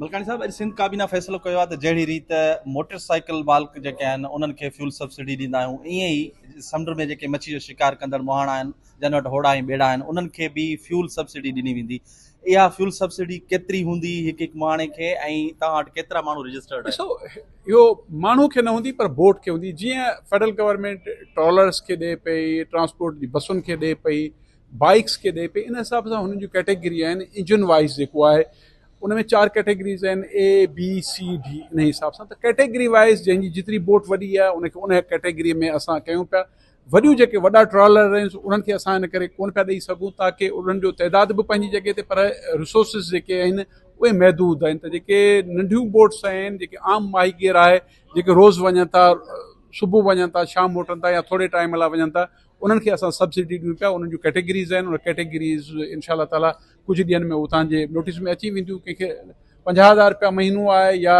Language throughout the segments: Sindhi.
ملڪاڻي صاحب اڄ سنڌ ڪابينا فيصلو ڪيو آهي ته جهڙي ريت موٽر سائيڪل مالڪ جيڪي آهن انهن کي فيول سبسڊي ڏيندا آهيون ائين ئي سمنڊ ۾ جيڪي مڇي جو شڪار ڪندڙ مهاڻا آهن جن وٽ هوڙا ۽ ٻيڙا آهن انهن کي به فيول سبسڊي ڏني ويندي اها فيول سبسڊي ڪيتري هوندي هڪ هڪ مهاڻي کي ۽ توهان وٽ ڪيترا ماڻهو رجسٽرڊ آهن؟ ڏسو اهو ماڻهو کي نه هوندي پر بوٽ کي هوندي جيئن فيڊرل گورنمينٽ ٽرالرس کي ڏي پئي ٽرانسپورٽ جي بسن کي ڏي پئي بائيڪس کي ڏئي پئي ان حساب سان هنن جون ڪيٽيگري آهن انجن وائيز جيڪو آهي ان ۾ چار ڪيٽيگريز آهن اي بي سي ڊي ان حساب سان ته ڪيٽيگري وائيز جنهن جي جيتري بوٽ وڏي آهي ان کي ان ڪيٽيگري ۾ اسان ڪيون پيا وڏيون جيڪي وڏا ٽرالر آهن انهن کي اسان ان ڪري ڪون پيا ڏئي سگهون تاڪي انهن جو تعداد به پنهنجي جڳهه تي پر ريسورسز جيڪي آهن اهي محدود آهن ته جيڪي ننڍيون بوٽس آهن جيڪي عام ماهيگير آهي جيڪي روز وڃن ٿا صبح وڃن ٿا شام موٽن ٿا يا ٿوري ٽائيم لاء وڃن ٿا انهن کي اسان سبسڊي ڏيون پيا انهن جون ڪيٽيگريز آهن ان ڪيٽيگريز انشاء الله تعالٰي ڪجهه ڏينهن ۾ اتان جي نوٽيس ۾ اچي وينديون ڪنهن کي 50 هزار روپيا مهينو آهي يا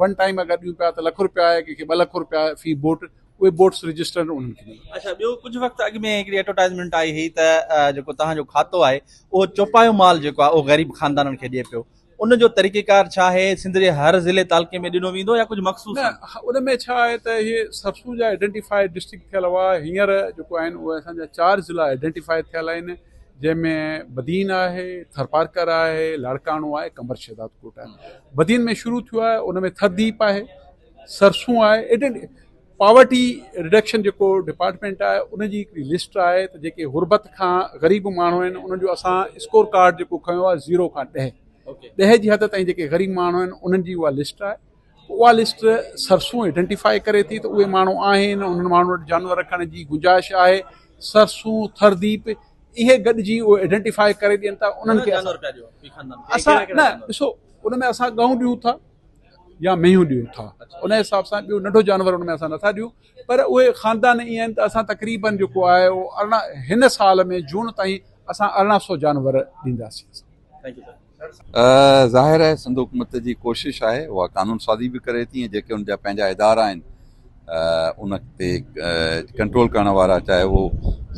ون ٽائيم اگر ڏيون پيا ته لک روپيا آهي ڪنهن کي 2 لک روپيا في بوٽ اهي بوٽس رجسٽر انهن کي ملندا. اڇا ٻيو ڪجهه وقت اڳ ۾ هڪڙي ايڊورٽائزمينٽ آئي هئي ته جيڪو توهان جو کاتو آهي اهو چوپايو مال جيڪو آهي اهو غريب خاندانن کي ڏئي پيو ان جو طريقيڪار ڇا آهي؟ سنڌ جي هر ضلعي تعلقي ۾ ڏنو ويندو يا ڪجهه مخصوص نه ان ۾ ڇا آهي ته اهي سرسون جا آئيڊينٽيفائي ڊسٽرڪٽ ٿيل هئا هينئر جيڪو آهن اهي اسان جا چار ضلعا آئيڊينٽيفائي ٿيل آهن جنهن ۾ بدين آهي ٿرپارڪر آهي لاڙڪاڻو آهي قمبر شهدادڪوٽ آهي بدين ۾ شروع ٿيو آهي ان ۾ ٿرديپ آهي سرسون آهي آئيڊينٽي پاورٽي رڊڪشن جيڪو ڊپارٽمينٽ آهي ان جي هڪڙي لسٽ آهي ته جيڪي غربت کان غريب ماڻهو آهن انهن جو اسان اسڪور ڪارڊ جيڪو کنيو آهي زيرو کان ڏهه ڏهه جي حد تائين جيڪي غريب ماڻهو آهن انهن جي اها لسٽ آهي اها لسٽ سرسون آئيڊينٽيفائي ڪري ٿي ته اهي ماڻهو آهن انهن ماڻهن وٽ جانور رکڻ جي گنجائش آهي سرسون ٿرديپ اهي گڏجي اهي آئيڊينٽيفائي ڪري ڏين ٿا انهن کي اسان نه ڏسو ان ۾ اسان ڳئون ڏيون ٿا يا مينهون ڏيون ٿا ان حساب سان ٻيو ننڍو جانور ان ۾ اسان نٿا ڏيون پر اهي خاندان ائين آهن ته اسان تقريبن جيڪو آهي اهو 18 هن سال ۾ جون تائين اسان 1800 جانور ڏينداسين. ظاهر آهي سنڌ حڪومت جي ڪوشش آهي اها قانون سازي به ڪري ٿي ۽ جيڪي ان جا پنهنجا ادارا آهن ان تي ڪنٽرول ڪرڻ وارا چاهي اهو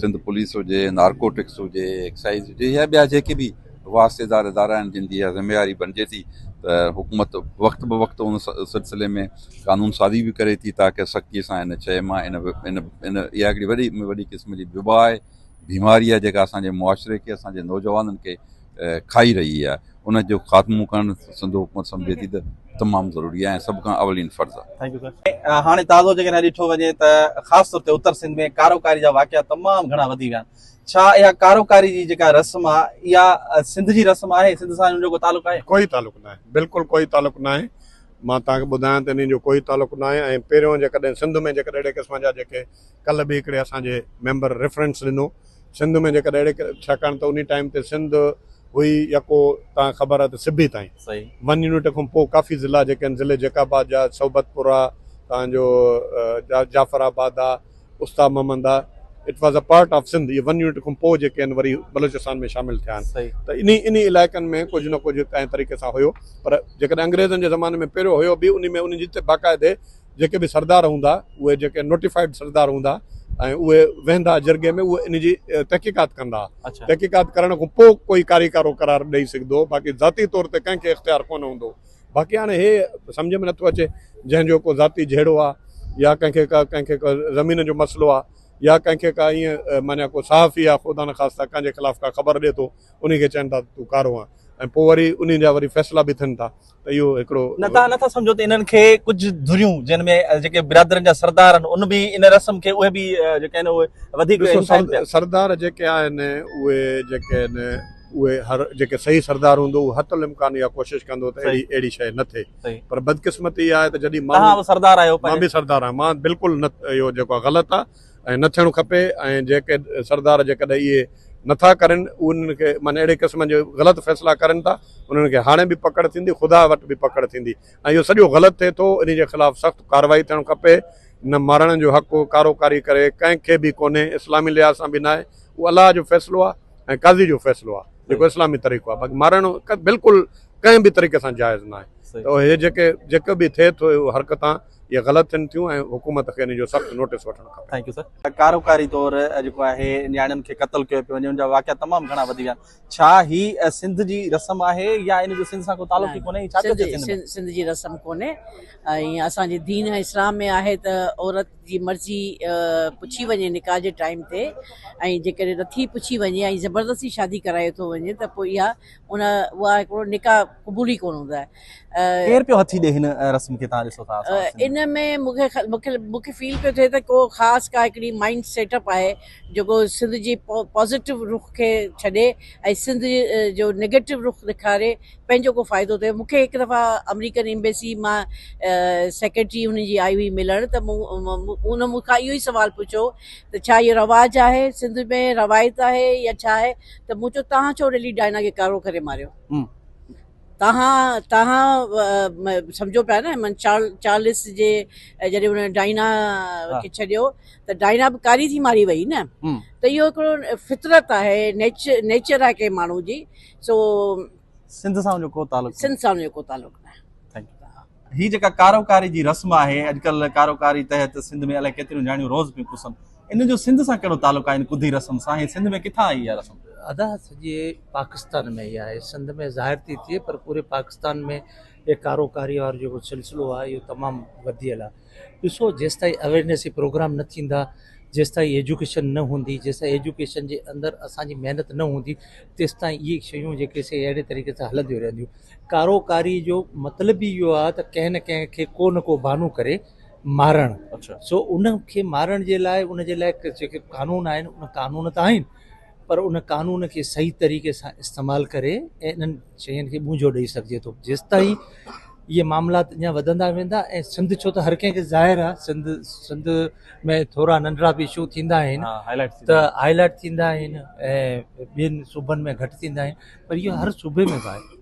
سنڌ پوليس هجي نارڪوٽڪس هجي ايڪسائز هجي يا ٻيا جيڪي به واسطيدار ادارا آهن جن جي اها ذميواري بڻجي ٿي ته حڪومت وقت به وقت ان سلسلي ۾ قانون سازي به ڪري ٿي تاڪه سختي سان ان شيء مان ان ان ان اها هڪڙي وڏي ۾ وڏي قسم جي وبا آهي بيماري آهي جيڪا اسان جي معاشري کي اسان جي نوجوانن کي کائي رهي آهي ان جو خاتمو ڪرڻ سنڌ حڪومت سمجهي ٿي ته تمام ضروري آهي ۽ سڀ کان اولين فرض آهي. Thank you sir. هاڻي تازو جيڪڏهن ڏٺو وڃي ته خاص طور تي اتر سنڌ ۾ ڪاروڪاري جا واقعا تمام گهڻا وڌي ويا آهن ڇا اها ڪاروڪاري جي جيڪا رسم آهي اها سنڌ جي رسم آهي سنڌ سان ان جو ڪو تعلق آهي؟ ڪوئي تعلق ناهي بلڪل ڪوئي تعلق ناهي مان توهان کي ٻڌايان ته انهي جو ڪوئي تعلق ناهي ۽ پهريون جيڪڏهن سنڌ ۾ جيڪڏهن اهڙي قسم جا جيڪي ڪلهه به هڪڙي اسان جي ميمبر ريفرنس ڏنو سنڌ ۾ جيڪڏهن اهڙي ڇاڪاڻ ته انهي ٽائيم تي سنڌ هئي يڪو تان خبر آهي ته سبي تائين ون يونٽ کان پوء ڪافي ضلعا جيڪي آهن ضلعي جيڪب آباد جا صحبت پور آ تان جو جعفر آباد آ استا محمد آ it was a part of Sindh اهي ون يونٽ کان پوء جيڪي آهن وري بلوچستان ۾ شامل ٿيا آهن ته انهي انهي علائقن ۾ ڪجهه نه ڪجهه ڪنهن طريقي سان هيو پر جيڪڏهن انگريزن جي زماني ۾ پهريون هيو به انهي ۾ انهي جي باقاعدي جيڪي به سردار هوندا اهي جيڪي نوٽيفائيڊ سردار هوندا ۽ اهي ويهندا جرڳي ۾ اهي ان جي تحقيقات ڪندا تحقيقات ڪرڻ کان پوء ڪوئي ڪاري ڪارو قرار ڏئي سگهندو باقي ذاتي طور تي ڪنهن کي اختيار ڪونه هوندو باقي هاڻي هي سمجهه ۾ نٿو اچي جنهن جو ڪو ذاتي جهيڙو آ يا ڪنهن کي ڪا ڪنهن کي ڪا زمين جو مسئلو آ يا ڪنهن کي ڪا ائين معنيٰ ڪو صحافي آ خدا نخواسته ڪنهن جي خلاف ڪا خبر ڏئي ٿو انهي کي چون ٿا ته تون ڪارو آن ۽ پوء وري انهي جا وري فيصلا به ٿين ٿا ته اهو هڪڙو. نه توهان نٿا سمجهو ته انهن کي ڪجهه ڌريون جن ۾ جيڪي برادرين جا سردار آهن ان به ان رسم کي اهي به جيڪي آهن اهي وڌيڪ همٿائين پيا. سردار جيڪي آهن اهي جيڪي آهن اهي هر جيڪي صحيح سردار هوندو اهو حت الامڪان اها ڪوشش ڪندو ته اهڙي اهڙي شيء نه ٿئي پر بدقسمتي اها آهي ته جڏهن ماڻهو توهان به سردار آهيو مان به سردار آهيان مان بلڪل نه اهو جيڪو آهي غلط آهي ۽ نه ٿيڻ کپي ۽ جيڪي سردار جيڪڏهن اهي نٿا ڪرن انهن کي معنی اهڙي قسم جو غلط فيصلا ڪرن ٿا انهن کي هاڻي به پڪڙ ٿيندي خدا وٽ به پڪڙ ٿيندي ۽ اهو سڄو غلط ٿئي ٿو انهي جي خلاف سخت ڪارروائي ٿيڻ کپي نه مارڻ جو حق ڪارو ڪاري ڪري ڪنهن کي به ڪونهي اسلامي لحاظ سان به ناهي اهو الله جو فيصلو آهي ۽ قاضي جو فيصلو آهي جيڪو اسلامي طريقو آهي باقي مارڻ بلڪل ڪنهن به طريقي سان جائز ناهي ته هي جيڪي جيڪو به ٿئي ٿو حرڪتان. اهي غلط ٿين ٿيون ۽ حڪومت کي ان جو سخت نوٽيس وٺڻ کپي. Thank you sir. ڪاروڪاري طور جيڪو آهي نياڻين کي قتل ڪيو پيو وڃي ان جا واقعا تمام گهڻا وڌي ويا آهن ڇا هي سنڌ جي رسم آهي يا ان جو سنڌ سان ڪو تعلق ئي ڪونهي ڇا پيو ٿئي سنڌ ۾؟ سنڌ جي رسم ڪونهي ۽ اسان جي دين ۽ اسلام ۾ آهي ته عورت جي مرضي پڇي وڃي نڪاح جي ٽائيم تي ۽ جيڪڏهن نٿي پڇي وڃي ۽ زبردستي شادي ڪرايو ٿو وڃي ته پوء اها ان اها هڪڙو نڪاح قبول ئي ڪونه هوندو آهي. ڪير پيو هٿي ڏي هن رسم کي توهان ڏسو ٿا ان ۾ مونکي مونکي مونکي فيل پيو ٿئي ته ڪو خاص ڪا هڪڙي مائنڊ سيٽ اپ آهي جيڪو سنڌ جي پازيٽو رخ کي ڇڏي ۽ سنڌ جو نيگيٽو رخ ڏيکاري پنهنجو ڪو فائدو ٿئي مونکي هڪ دفعا آمريڪن ايمبيسي مان سيڪريٽري هن جي آئي هئي ملڻ ته مون ان مون کان اهو ئي سوال پڇيو ته ڇا اهو رواج آهي سنڌ ۾ روايت آهي يا ڇا آهي ته مون چيو توهان ڇو ريلي ڊائنا کي ڪارو ڪري ماريو تهان تهان سمجهو پيا نه من چارلس جي جڏهن هن ڊائنا کي ڇڏيو ته ڊائنا به ڪاري ٿي ماري وئي نه ته اهو هڪڙو فطرت آهي نيچر آهي ڪنهن ماڻهو جي سو سنڌ سان ان جو ڪو تعلق سنڌ سان ان جو ڪو تعلق نه آهي. هي جيڪا ڪاروڪاري جي رسم آهي اڄڪلهه ڪاروڪاري تحت سنڌ ۾ الائي ڪيتريون نياڻيون روز پيون ڪسن ان جو سنڌ سان ڪهڙو تعلق آهي ان ڪڌي رسم سان هي سنڌ ۾ ڪٿان آئي اها رسم؟ ادا سڄي پاڪستان ۾ اها آهي سنڌ ۾ ظاهر ٿي ٿئي پر پوري پاڪستان ۾ هي ڪاروڪاري وارو جيڪو سلسلو آهي اهو تمام وڌيل آهي ڏسو جيستائين اويرنيس جي پروگرام نه ٿيندا جيستائين ايجوڪيشن نه هوندي جيستائين ايجوڪيشن جي اندر اسان جي محنت نه هوندي تيستائين اهي شيون جيڪي سي اهڙي طريقي سان هلنديون رهنديون ڪارو ڪاري جو مطلب ئي اهو آهي ته ڪنهن نه ڪنهن کي ڪو نه ڪو بهانو ڪري مارڻ سو ان کي مارڻ جي لاء ان جي لاء جيڪي قانون آهن ان قانون ته آهن پر ان قانون کي صحيح طريقي سان استعمال ڪري ۽ انهن شين کي ٻونجو ڏئي سگهجي ٿو جيستائين اهي معاملات اڃا وڌندا ويندا ۽ سنڌ ڇو ته هر ڪنهن کي ظاهر آهي سنڌ سنڌ ۾ ٿورا ننڍڙا به اشو ٿيندا آهن ته هائي لائيٽ ٿيندا آهن ۽ ٻين صوبن ۾ گهٽ ٿيندا آهن پر اهو هر صوبي ۾ به آهي.